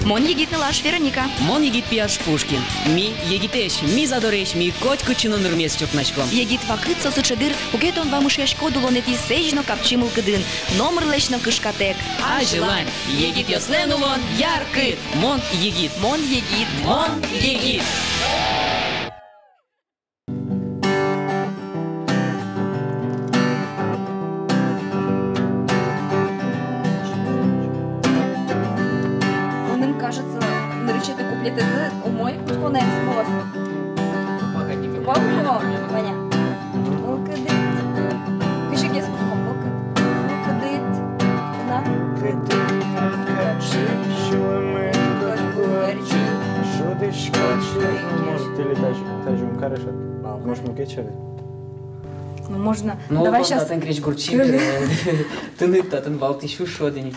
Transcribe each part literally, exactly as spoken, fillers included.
Мон егит нылаш Вероника. Мон егит пияш Пушкин. Ми егитэсь, ми задоресь, ми котькытчы но нырмес чуртнаськом. Егит вакыт со сыӵе дыр, куке тон вамышъяськод улонэтӥ сэзь но капчи мылкыдын, номырлэсь но кышкатэк. Азьлань, егитъёслэн улон яркыт. Мон егит. Мон егит. Мон егит. Мыным кажется, нырысетӥ куплетэз умой кутсконэз луоз. Тупа кадь. Тупа кадь, Ваня. Мылкыдыд. Кызьы гес кутском, мылкыд. Мылкыдыд. Тынад. Может, или та же, та же ум карышат? Может, мукет сямен? Ну, можно. Ну, давай щас. Татын крезьгурчи, тыныд татын валтӥсь уж шуод ини.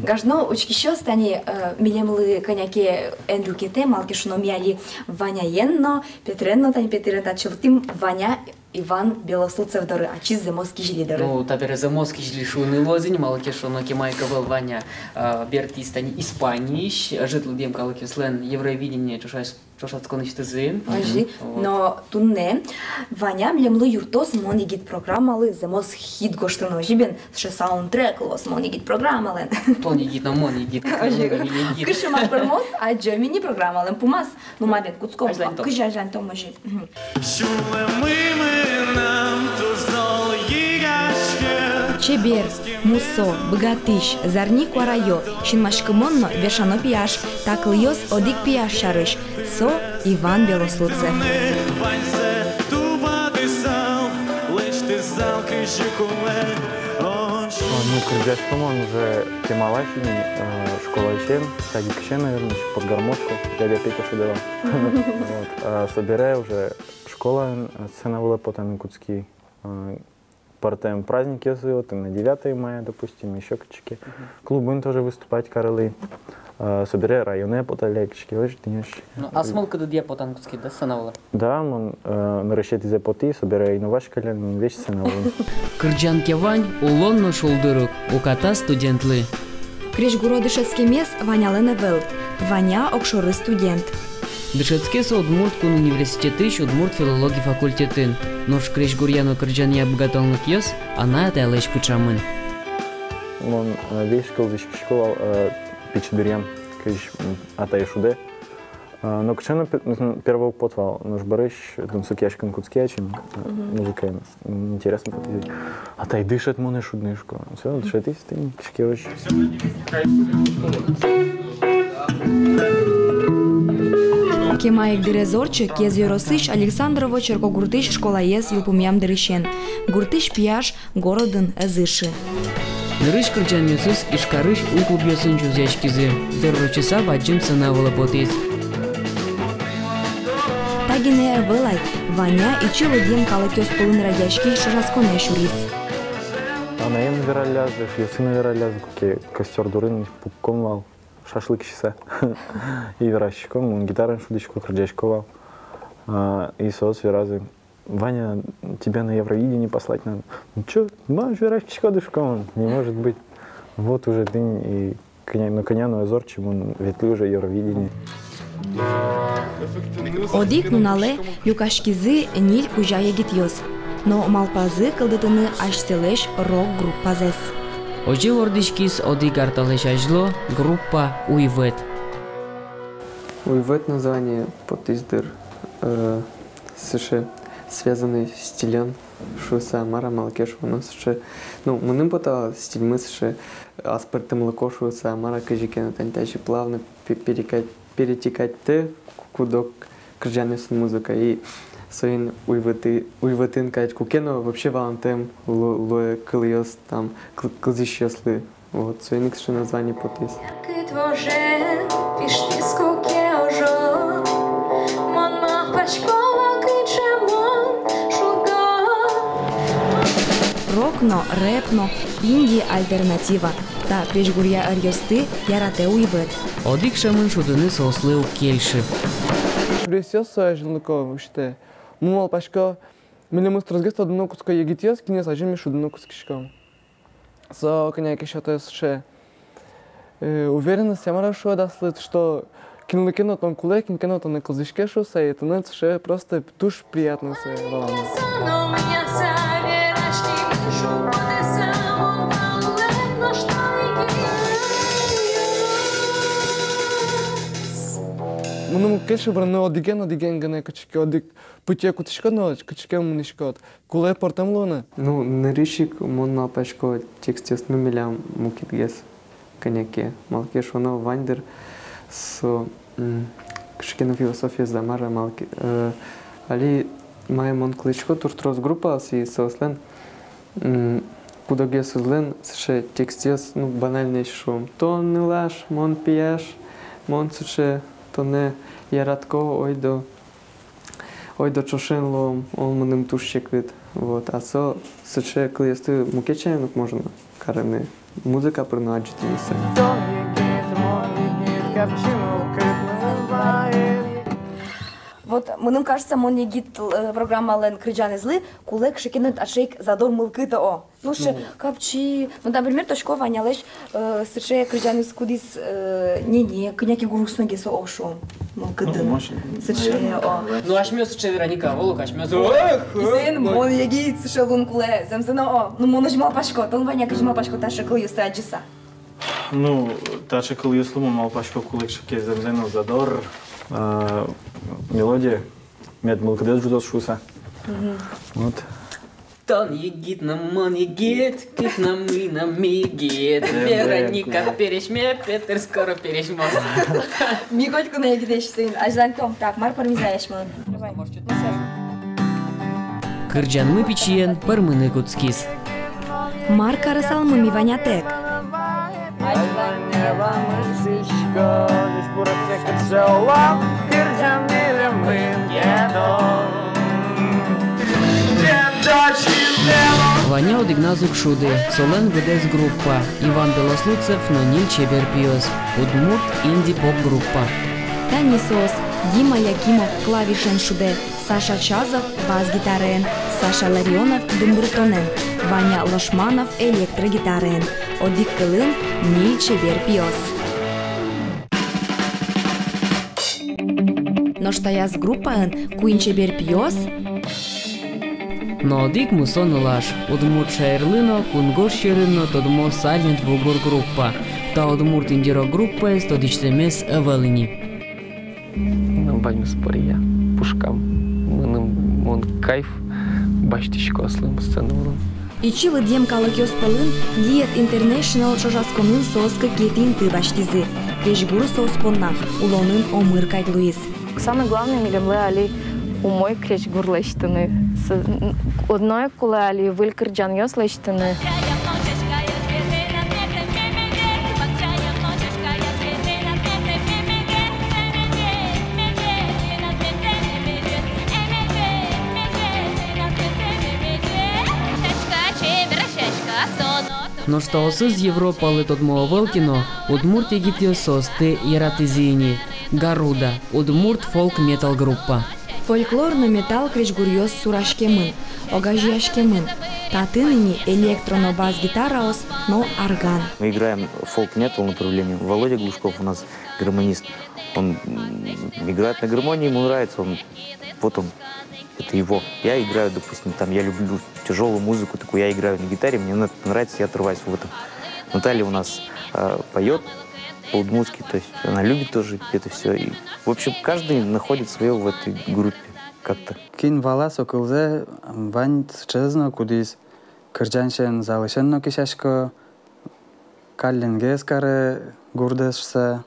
Гажано учкисьёс, тани, э, милемлы кӧня ке эн люкетэ, малы ке шуоно ми али Ваняен но, Петрен но, тани Петрен татчы лыктӥм, Ваня Иван Белослудцев доры, ачиз зэмос кизили доры. Ну, табере зэмос кизили шуыны луоз ини, малы ке шуоно кема ик ӧвӧл Ваня, э, бертӥз тани Испаниысь, ӧжыт лыдъем калыкъёслэн Евровидение ӵошась ӵошатсконысьтызы. Озьы. Вот. Но туннэ Ваня милемлы юрттоз «Мон егит» программалы зэмос хит гожтыны, озьы бен, сыӵе саундтрек луоз «Мон егит» программалэн. Тон егит но мон егит. Озьы. Мон егит. Кышкыт мар пӧрмоз, адӟом ини программалэн пумаз. Ну, ма бен, кутском. Азьланьтом. Кызьы азьланьтом, озьы. Мгм. Чебер, мусо, быгатӥсь, зарни куараё, синмаськымон но вершано пияш, та кылъёс одӥг пияш сярысь, со Иван Белослудцев. А, ну, кырӟасько мон уже кемалась ини, э, школаысен, садикысен, наверное, ещё под гармошку, дядя Петя шудэ вал. Вот. А собере уже школаын, э, сцена вылэ потаны кутски, э, пӧртэм праздникъёсы, вот, на девятое мая, допустим, ещё кытчы ке. Мгм. Клубын тоже выступать карылӥ. Э, собере районэ поталляй кытчы ке, озьы тӥни. Ну, ас мылкыдыдъя потаны кутскид, да, сцена вылэ? Да, мон, э, нырысетӥзэ потӥ, собере ини васькылӥ, мон весь сцена вылын. Кырӟан ке вань, улон но шулдыр ук, уката студентлы. Крезьгуро дышетскемез Ванялэн ӧвӧл. Ваня огшоры студент. Дышетске со Удмурт кун университетысь удмурт филологи факультетын. Нош крезьгуръя но кырӟанъя быгатонлыкъёс анай-атайлэсь пыӵамын. Мон, э, весь кылзӥськисько вал, э, пичи дыръям, кызьы, м, атай шудэ. А, но кыӵе но пе-, м, первой уг поты вал, нош бӧрысь тунсыкъяськыны кутски ачим, а, мгм, музыкаен. М, интересно потӥз. Атай, дышет монэ шудыны, шуко. Всё, дышетӥз тӥни, кызьы ке озьы. Кема ик дырез ортче Кез ёросысь Александрово черкогуртысь школаез йылпумъям дырысен. Гуртысь пияш городын ӧз ышы. Нырысь кырӟанъёсыз Ижкарысь у клубъёсын чузъяськизы. Дыр ортчыса бадӟым сцена вылэ потӥз. Та гинэ ӧвӧл ай, Ваня ичи лыдъем калыкъёс пӧлын радъяськись ӵошатсконэ сюриз. Анаен вераллязы, эшъёсын вераллязы, куке костёр дурын пукком вал, шашлык сиса. И вераськиськом, мон гитараен шудӥсько, кырӟасько вал. А, и соос веразы: «Ваня, тебя на Евровидение послать надо». «Ну чё, ма, вераськиськод, шуко мон, не может быть». Вот уже тӥни и кӧня, ну, кӧня но ӧз ортчы, мон ветлӥ уже Евровидение. Одӥг нуналэ люкаськизы ньыль кузя егитъёс, но малпазы кылдытыны асьсэлэсь рок-группазэс. Озьы вордӥськиз одӥг ар талэсь азьло группа «Уйвӧт». «Уйвӧт» название потӥз дыр, э, сыӵе связанный стилен шуыса, мар-а, малы ке шуоно сыӵе. Ну, мыным потэ вал, стильмы сыӵе аспӧртэмлыко шуыса, мар-а, кызьы ке но тани тазьы плавно пе-, перека-, перетекать каре ку-, куд-ог кырӟанъёсын музыка. И соин «Уйвӧты», «Уйвӧтын» кадь, куке но вообще валантэм лу-, луэ кылъёс там кыл-, кылзӥсьёслы. Вот, соин ик сыӵе название потӥз. Рок но, рэп но, инди-альтернатива. Та крезьгуръя ӧръёсты яратэ «Уйвӧт». Одӥг сямын шудыны соослы уг кельшы. Шуръёсыз азинлыко усьтэ. Мон малпасько, милемыз тросгес тодыны кутско егитъёс, кинъёс азьын ми шудыны кутскиськом. Со кӧня ке сётэ сыӵе, э, уверенность, мар-а шуод аслыд, что кинлы ке но тон кулэ, кин ке но тонэ кылзӥське шуса, и тыныд сыӵе просто туж приятно сое валамон. Мыным кельше вырыны одӥген, одӥген гинэ, кыӵе ке одӥг пытьы кутӥськод но, кыӵе ке мынӥськод. Кулэ пӧртэм луыны. Ну, нырысь ик мон малпасько, текстъёсмы милям мукетгес кӧня ке. Малы ке шуоно, вань дыр со, м, кыӵе ке но философиез-а, мар-а, малы ке, э, али мае мон кылӥсько туж трос группаос, и соослэн, м, кудогъёсызлэн сыӵе текстъёс, ну, банальноесь, шуом. Тон нылаш, мон пияш, мон сыӵе тонэ яратӥсько, ойдо. Ойдо ӵошен луом, он мыным туж секыт. Вот. А со сыӵе кылъёсты мукет сямен ук можно карыны. Музыка пыр но адӟытыны сое. Тон егит, мон егит, капчи мылкыдмы ваем. Вот, мыным кажется, «Мон егит», э, программалэн кырӟанэзлы кулэ кыӵе ке но таӵе ик задор мылкыд, о. Ну, сыӵе, ну, капчи. Ну, например, тодӥсько, Ванялэсь, э, сыӵе кырӟанэз, кудӥз, э, не, не, кӧня ке гурысь но гес, о, шуом. Мылкыдын. Ну, может, сыӵе, о. Ну, асьмеос сыӵе, Вероника, оло, асьмеос. Эх, и соин, эх, «Мон егит», сыӵе луыны кулэ, зэмзэ но, о. Ну, мон озьы малпасько, тон, Ваня, кызьы малпаськод таӵе кылъёсты адӟыса? Ну, таӵе кылъёслы, мон малпасько, кулэ кыӵе ке зэмзэ но задор, э, мелодия, мед мылкыдэз ӝутоз шуса. Мгм. Вот. Тон егит но, мон егит, кытын ми но ми егит. Вероника пересьме, Петр скоро пересьмоз. Ми котьку но егитэсь соин. Азьланьтом. Так, мар пӧрмиз асьмелэн? Кырӟанмы пичиен пӧрмыны кутскиз. Мар карысалмы ми Ванятэк? Ваня одӥгназ уг шуды, солэн быдэс группа, Иван Белослудцев но ньыль чебер пиос, удмурт инди-поп группа. Тани соос: Дима Якимов клавишен шудэ, Саша Чазов бас-гитараен, Саша Ларионов думбыртонэн, Ваня Лошманов электрогитараен. Одӥг кылын, ньыль чебер пиос. Нош таяз группаын куинь чебер пиос но одӥг мусо нылаш, удмурт шаерлы но, кунгож сьӧрын но тодмо Silent Woo Goore группа. Та удмурт инди-рок группаез тодӥсьтэмез ӧвӧл ини. Мынам ваньмыз поръя пушкам. Мыным, мон кайф басьтӥсько аслым сцена вылын. Ичи лыдъем калыкъёс пӧлын Liet International ӵошатсконын соос кыкетӥ инты басьтӥзы. Крезьгур соос понна улонын омыр кадь луиз. Самый главный милемлы али умой крезьгур лэсьтыны. С-, н-, одно ик кулэ али выль кырӟанъёс лэсьтыны. Нош таосыз Европалы тодмо ӧвӧл ке но, удмурт егитъёс соосты яратӥзы ини. Гаруда, удмурт фолк-метал группа. Фольклор но метал крезьгуръёс сураськемын, огазеяськемын. Татын ини электро но бас-гитараос но арган. Мы играем фолк-метал направление. Володя Глушков у нас гармонист. Он, м, играет на гармонии, ему нравится, он, вот он, это его. Я играю, допустим, там, я люблю тяжёлую музыку, такую, я играю на гитаре, мне на-, нравится, я отрываюсь в этом. Наталья у нас, э, поёт по-удмуртски, то есть она любит тоже это всё. И, в общем, каждый находит своё в этой группе как-то. Кин вала со кылзэ, вань сыӵеез но, кудӥз кырӟанысен залысен но кесяське, калленгес каре гурдэс шуса.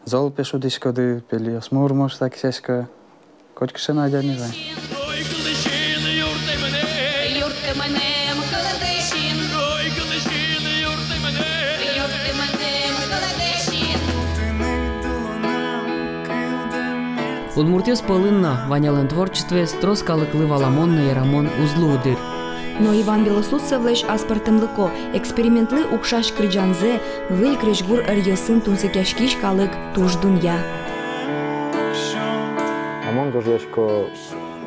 Зол пе шудӥськоды, пельёсмы урмо шуса кесяське. Котькыӵе но адями вань. Удмуртъёс пӧлын но Ванялэн творчествоез трос калыклы валамон но ярамон уз луы дыр. Но Иван Белослудцевлэсь аспӧртэмлыко, экспериментлы укшась кырӟанзэ выль крезьгур ӧръёсын тунсыкъяськись калык туж дунъя. А мон гожъясько,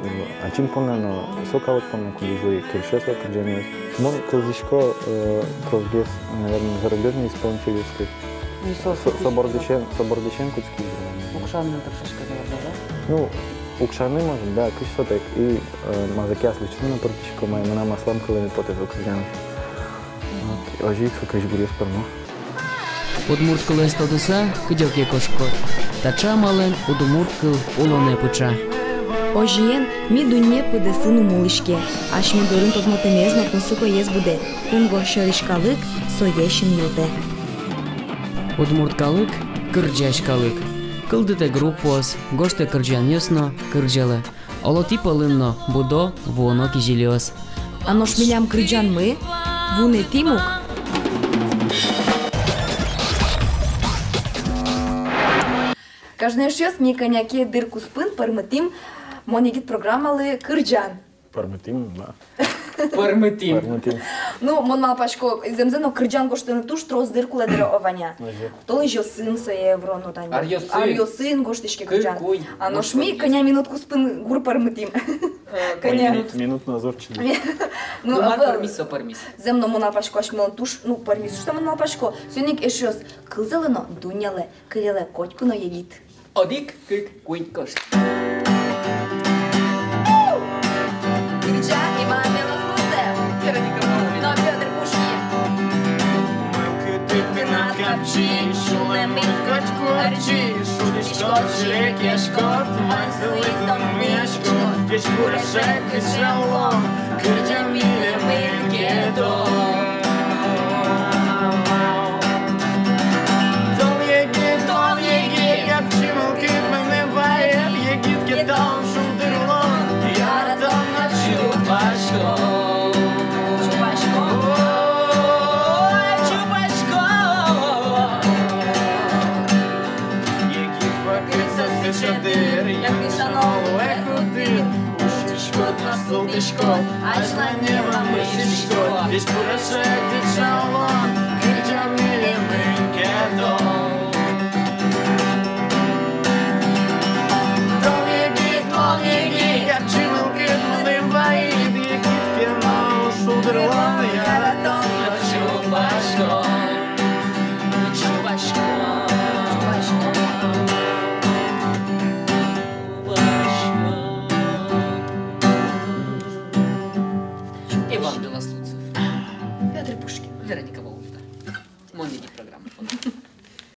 м, ачим понна но, со калык понна, кудӥзлы кельше со кырӟанъёс. Мон кылзӥсько, э, тросгес, наверное, зарубежный исполнительёсты. И со, со, со бордысен, со бордысен кутски. Укшаны тыршиськоды, да? Ну, укшаны, может, да, кызьы сотэк. И, э, мазэ ке аслэсьтым но пыртӥсько, мае мынам аслам кылэме потэ со кырӟан. Вот, озьы ик со крезьгуръёс пӧрмо. Удмурт кылэз тодыса, кыдёке кошкод. Таӵе амалэн удмурт кыл улонэ пыӵа. Озьыен, ми дунне пыдэсын ум улӥське. Асьме дорын тодмотэмез но тунсыкоез будэ. Кунгож сьӧрысь калык сое синйылтэ. Удмурт калык — кырӟась калык. Кылдытэ группаос, гожтэ кырӟанъёс но кырӟалэ. Оло, тӥ пӧлын но будо вуоно кизилиос. А нош милям кырӟанмы? Вунэтӥм ук. Гажано эшъёс, ми кӧня ке дыр куспын пӧрмытӥм «Мон егит» программалы кырӟан. Пӧрмытӥм, да. Пӧрмытӥм. Пӧрмытӥм. Ну, мон малпасько, зэмзэ но кырӟан гожтыны туж трос дыр кулэ дыр, о, Ваня. Озьы. Толэзьёсын сое вуроно, тани. Аръёсын. Аръёсын гожтӥське кырӟан. Кык, куинь. А нош ми кӧня минут куспын гур пӧрмытӥм. Э, кӧня? Минут, минут но ӧз ортчы. Ну, ну, а мар пӧрмиз, со пӧрмиз. Зэм но, мон малпасько, асьмелэн туж, ну, пӧрмиз, что мон малпасько. Соин ик, эшъёс, кылзэлэ но, дунъялэ, кылелэ котьку но егит. Одӥг, кык, куинь, куать. Кырӟа Иван Белослудцев, Вероника Павлова но Пётр Пушкин. Мылкыдыд тынад капчи, сюлэмыд котьку ӧрӟи, шудӥськод, лекъяськод, ваньзылы тон мыняськод. Ӟечбуресь, кырӟалом, кырӟа милемлы ке тон. Тон егит, тон егит, капчи мылкыд мыным ваед, егит ке тон шулдыр улон, яратон но чупаськон. Чупаськон. Ой, чупаськон. Егит вакытэ сыӵе дыр, янгышано луэ кудӥз. Учкиськод но султӥськод, азьлане вамышиськод. Ӟечбуресь, егит